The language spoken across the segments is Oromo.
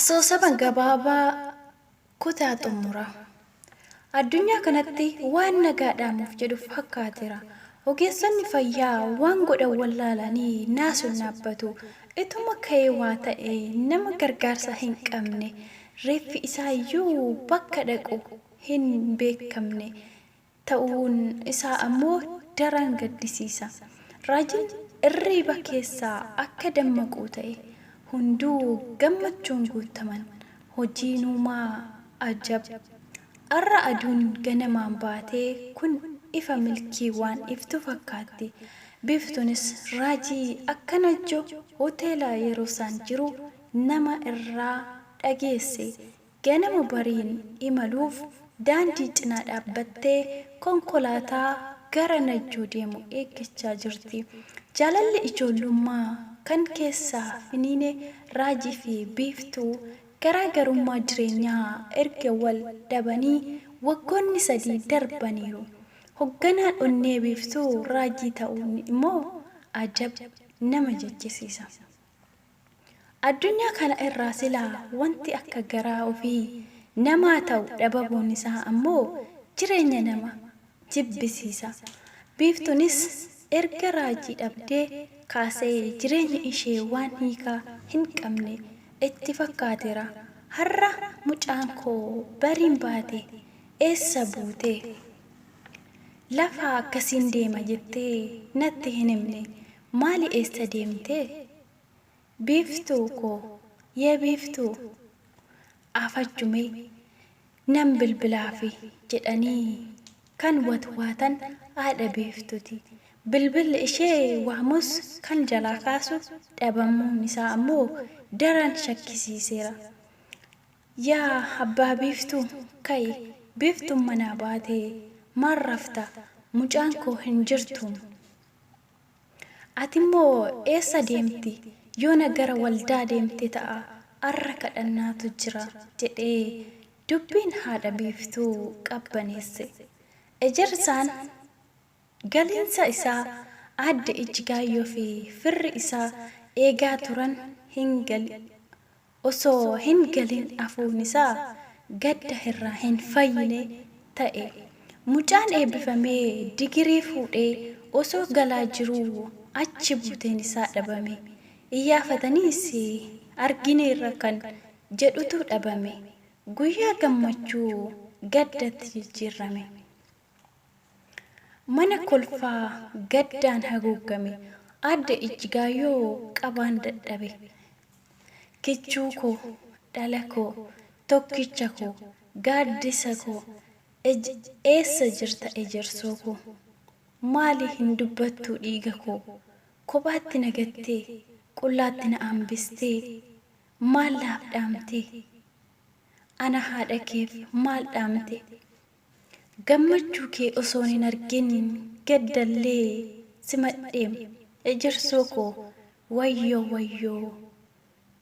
Asoosama gabaabaa kutaa xumuraa. Addunyaa kanatti waan nagaa dhaamuuf jedhu fakkaateera. Ogeessonni fayyaa waan godhan wallaalanii naasuun dhaabbatu. Ituma ka'ee waa ta'e nama gargaarsa hin qabne reeffi isaa iyyuu bakka dhaqu hin beekamne ta'uun isaa ammoo daran gaddisiisa. Raajiin irriiba keessaa akka dammaquu ta'e. Hunduu gammachuun guuttaman. Hojiin uumaa ajab! Arra aduun ganamaan baatee kun ifa milkii waan iftu fakkaatti. Biiftuunis Raajii akka Najjo hoteela Yerosaan jiru nama irraa dhageesse. Ganama bariin imaluuf daandii cinaa dhaabbattee konkolaataa gara Najjoo deemu eeggachaa jirti. Jaalalli ijoollummaa kan keessaa finiine Raajii fi Biiftuu garaa garummaa jireenyaa erga wal dhabanii waggoonni 3 darbaniiru. Hogganaan onnee Biiftuu Raajii ta'uun immoo ajab nama jechisiisa. Addunyaa kana irraa silaa wanti akka garaa ofii namaa ta'u dhabamuun isaa ammoo jireenya nama jibbisiisa. Biiftunis erga Raajii dhabdee kaasee jireenyi ishee waan hiika hin qabne itti fakkaateera. Har'a mucaan koo bariin baate eessa buute? Lafa akkasiin deema jettee natti hin himne Maali eessa deemte? Biiftuu koo yee Biiftuu afachu mee nan bilbilaafi jedhanii kan watwaatan haadha Biiftuti. Bilbilli ishee waamus kan jalaa kaasu dhabamuun isaa ammoo daran shakkisiiseera. Yaa abbaa Biiftuu ka'i Biiftuun manaa baatee maal rafta mucaan koo hin jirtuum. Atimmoo eessa deemti? Yoona gara waldaa deemte ta'a, arra kadhannaatu jira jedhee dubbiin haadha Biiftuu qabbaneesse. Ejersaan galinsa isaa aadde Ijjigaayyoo fi firri isaa eegaa turan hin Osoo hin galin afuun isaa gadda irraa hin fayyine ta'e. Mucaan eebbifamee digirii fuudhee osoo galaa jiruu achi buuteen isaa dhabame. Iyyaafataniis argineerra kan jedhutu dhabame. Guyyaa gammachuu gaddatti jijjiirrame. Mana kolfaa gaddaan haguuggame. Aadde Ijjigaayyoo qabaan dadhabe. Kichuu koo, dhala koo, tokkicha koo, gaaddisa koo, ej eessa jirta ejersoo koo? Maali hin dubbattuu dhiiga koo? Kophaatti na gattee, qullaatti na hambistee, maal naaf dhaamtee? Ana haadha keef maal dhaamte? Gammachuu kee osoon hin argin gaddallee simadheem ejersoo koo wayyoo wayyoo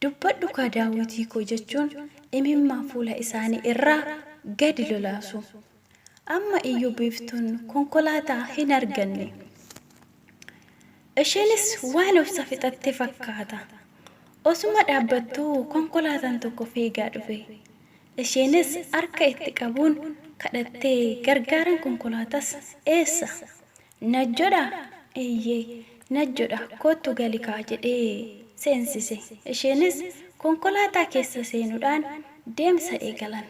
dubbadhu kaa daawwitii koo jechuun imimmaan fuula isaanii irraa gadi lolaasu. Amma iyyuu Biiftuun konkolaataa hin arganne. Isheenis waan obsa fixatte fakkaata. Osuma dhaabbattuu konkolaataan tokko fiigaa dhufe. Isheenis harka itti qabuun kadhattee gargaaran konkolaatas eessa? Najjodhaa? Eeyyee Najjodha koottu gali kaa jedhee seensise. Isheenis konkolaataa keessa seenuudhaan deemsa eegalan.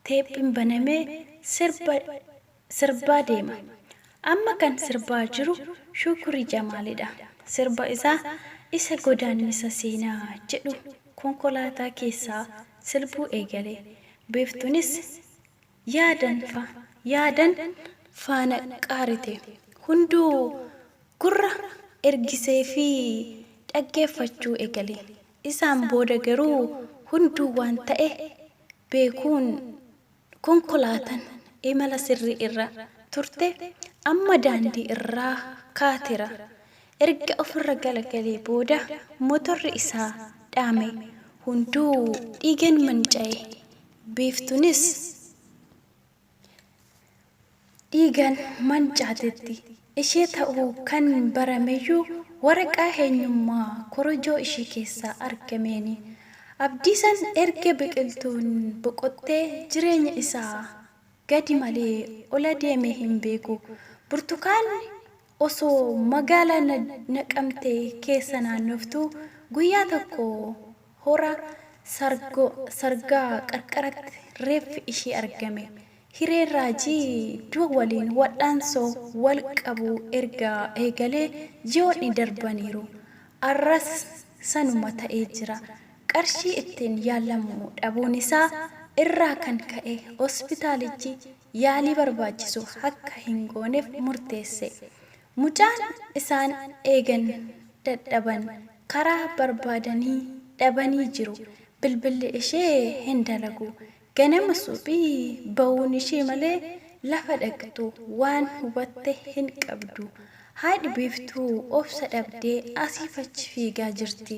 Teephiin banamee sirba sirbaa deema. Amma kan sirbaa jiru Shukurii Jamaalidha. Sirba isaa isa Godaannisa Seenaa jedhu konkolaataa keessaa sirbuu eegale. Biiftuunis yaadan yaadan faana qaarite. Hunduu gurra ergiseefii dhaggeeffachuu eegale. Isaan booda garuu hunduu waan ta'e beekuun Konkolaatan imala sirrii irra turte amma daandii irraa kaatera. Erga ofirra galagalee booda motorri isaa dhaame. Hunduu dhiigan manca'e. Biiftunis dhiigan mancaatetti. Ishee ta'uu kan barameyyuu waraqaa eenyummaa korojoo ishii keessaa argameeni. Abdiisan erga Biqiltuun boqottee jireenya isaa gadi malee ol adeemee hin beeku. Burtukaan osoo magaalaa Naqamtee keessa naannoftuu guyyaa tokko hora Sargaa qarqaratti reeffi ishee argame. Hireen raajii du'a waliin wal'aansoo wal qabuu erga eegalee ji'oonni darbaniiru. Arras sanuma ta'ee jira. Qarshii ittiin yaalamu dhabuun isaa irraa kan ka'e hospitaalichi yaalii barbaachisu akka hin gooneef murteesse. Mucaan isaan eegan dadhaban karaa barbaadanii dhabanii jiru. Bilbilli ishee hin dalagu. Ganama suphii ba'uun ishee malee lafa dhaqxu waan hubatte hin qabdu. Haadhi Biiftuu obsa dhabdee asiif achi fiigaa jirti.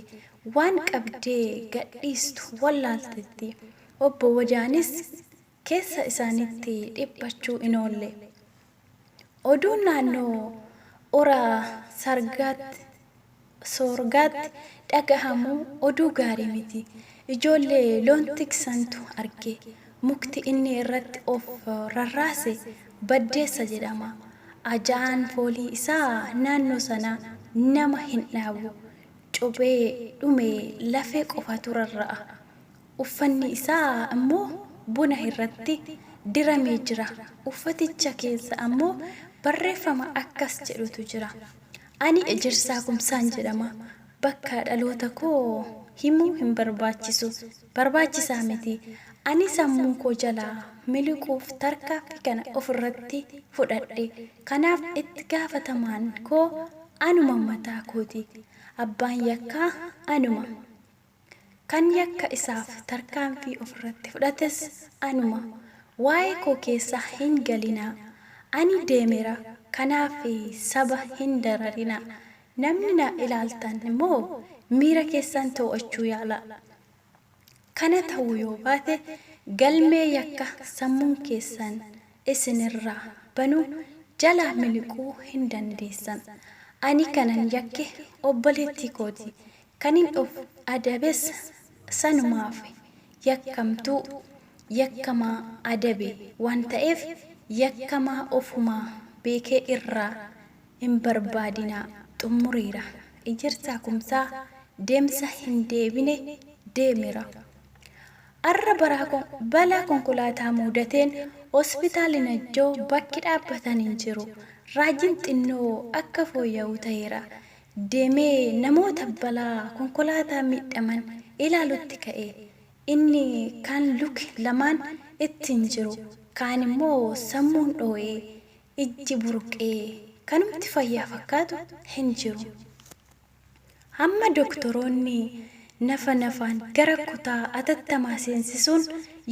Waan qabdee gadhiistu wallaalteetti. Obbo Wajaanis keessa isaaniitti dhiphachuu hin oolle. Oduun naannoo Ora Sargaatti, Soorgaatti dhagahamu oduu gaarii miti. Ijoollee loon tiksantu arge. Mukti inni irratti of rarraase Baddeessa jedhama. Ajaa'aan foolii isaa naannoo sana nama hin dhaabu. Cobee dhume lafee qofatu rarra'a. Uffanni isaa ammoo buna irratti diramee jira. Uffaticha keessa ammoo barreeffama akkas jedhutu jira. Ani Ejersaa Kumsaan jedhama. Bakka dhaloota koo himuu hin barbaachisu. Barbaachisaa miti. Ani sammuu koo jalaa miliquuf tarkaaffii kana ofirratti fudhadhe. Kanaaf itti gaafatamaan koo anuma mataa kooti. Abbaan yakkaa anuma. Kan yakka isaaf tarkaanfii ofirratti fudhates anuma. Waa'ee koo keessa hin galinaa. Ani deemera, kanaaf saba hin dararinaa. Namni na ilaaltan immoo miira keessan too'achuu yaalaa. Kana ta'uu yoo baate galmee yakka sammuun keessan isinirraa banu jalaa miliquu hin dandeessan. Ani kanan yakke obboleettii kooti. Kanin of adabes sanumaafi. Yakkamtuu yakkamaa adabe waan ta'eef yakkamaa ofumaa beekee irraa hin barbaadinaa. Xummureera. Ejersaa Kumsaa deemsa hin deebine deemera. Arra balaa konkolaataa muudateen Hospitaalli Najjoo bakki dhaabbatan hin jiru. Raajiin xinnoo akka fooyya'u ta'eera. Deemee namoota balaa konkolaataa miidhaman ilaalutti ka'e. Inni kaan luki lamaan itti hin jiru, kaan immoo sammuun dhoo'ee, ijji burqee, kanumti fayyaa fakkaatu hin jiru. Hamma doktoroonni nafa nafaan gara kutaa atattamaa seensisuun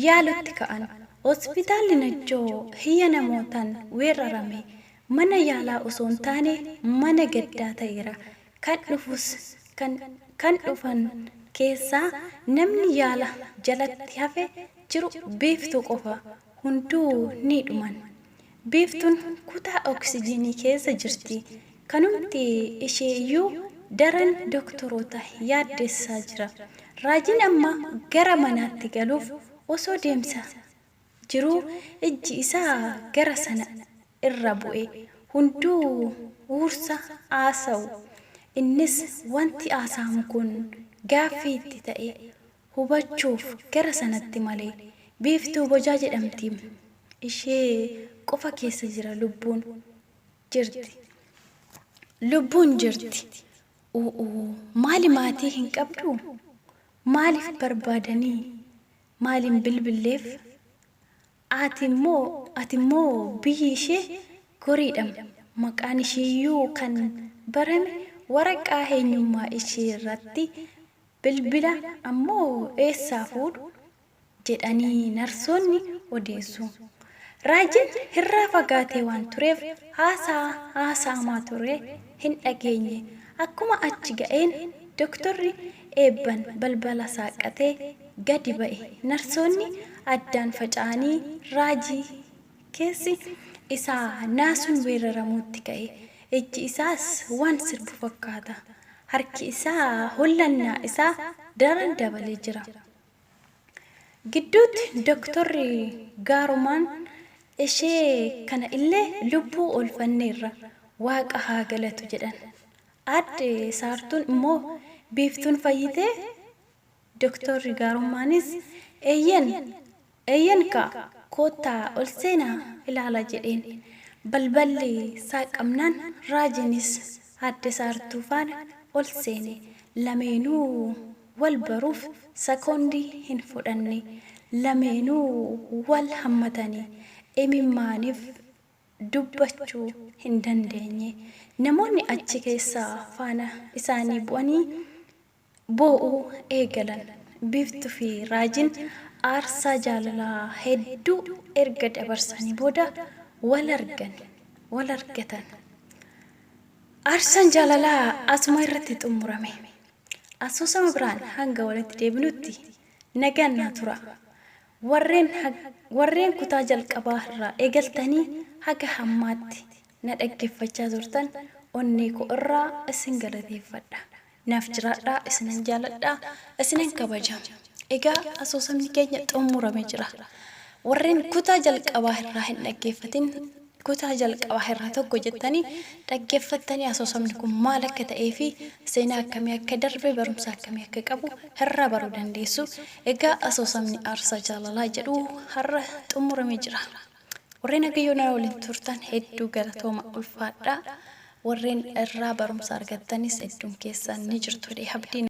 yaalutti ka'an. Hospitaalli Najjoo hiyya namootaan weerarame. Mana yaalaa osoo hin taane mana gaddaa ta'eera. Kan dhufus kan kan dhufan keessaa namni yaala jalatti hafe jiru Biiftuu qofa. Hunduu ni dhuman. Biiftuun kutaa oksijiinii keessa jirti. Kanumti ishee iyyuu daran doktoroota yaaddessaa jira. Raajiin amma gara manaatti galuuf osoo deemsa jiruu ijji isaa gara sana irra bu'e. Hunduu huursa haasa'u. Innis wanti haasa'amu kun gaaffii itti ta'e hubachuuf gara sanatti male. Biiftuu Bojaa jedhamti. Ishee qofa keessa jira lubbuun jirti. Lubbuun jirti. Uu'uu maali maatii hin qabduu? Maaliif barbaadanii? Maal hin bilbilleef? Ati immoo ati immoo biyyi ishee Goriidham. Maqaan ishiiyyuu kan barame waraqaa eenyummaa ishii irratti bilbila ammoo eessaa fuudhu? jedhanii narsoonni odeessu. Raajiin irraa fagaatee waan tureef haasaa haasa'amaa ture hin dhageenye. Akkuma achi ga'een doktorri Eebban balbala saaqqatee gadi ba'e. Narsoonni addaan faca'anii Raajii keessi isaa naasuun weeraramuutti ka'e. Ijji isaas waan sirbu fakkaata. Harki isaa hollannaa isaa daran dabalee jira. Gidduutti Doktorri Gaarumaan ishee kana illee lubbuu oolfanneerra Waaqa haa galatu jedhan. Aadde Saartuun immoo Biiftuun fayyitee? Doktorri Gaarummaanis eeyyen, eeyyen kaa koottaa ol seenaa ilaalaa jedheen. Balballi saaqamnaan Raajiinis Aadde Saartuu faana ol seene. Lameenuu wal baruuf sakoondii hin fudhanne. Lameenuu wal hammatani. Imimmaaniif dubbachuu hin dandeenye. Namoonni achi keessaa faana isaanii bu'anii boo'uu eegalan. Biiftuu fi Raajiin aarsaa jaalalaa hedduu erga dabarsanii booda wal argan, wal argatan. Aarsaan jaalalaa asuma irratti xumurame. Asoosama biraan hanga walitti deebinutti nagaan naa turaa. Warreen warreen kutaa jalqabaa irraa eegaltanii haga hammaatti na dhaggeeffachaa turtan onnee koo irraa isin galateeffadha. Naaf jiraadhaa isinan jaaladha isinan kabaja. Egaa asoosamni keenya xumurame jira. Warreen kutaa jalqabaa irraa hin dhaggeeffatin kutaa jalqabaa irraa tokko jettanii dhaggeeffattanii asoosamni kun maal akka ta'ee fi seenaa akkamii akka darbe barumsa akkamii akka qabu irraa baruu dandeessu. Egaa asoosamni Aarsaa Jaalalaa jedhu har'a xumuramee jira. Warreen haga yoonaa waliin turtan hedduu galatooma ulfaadhaa. Warreen irraa barumsa argattanis hedduun keessan ni jirtu jedhee abdiin.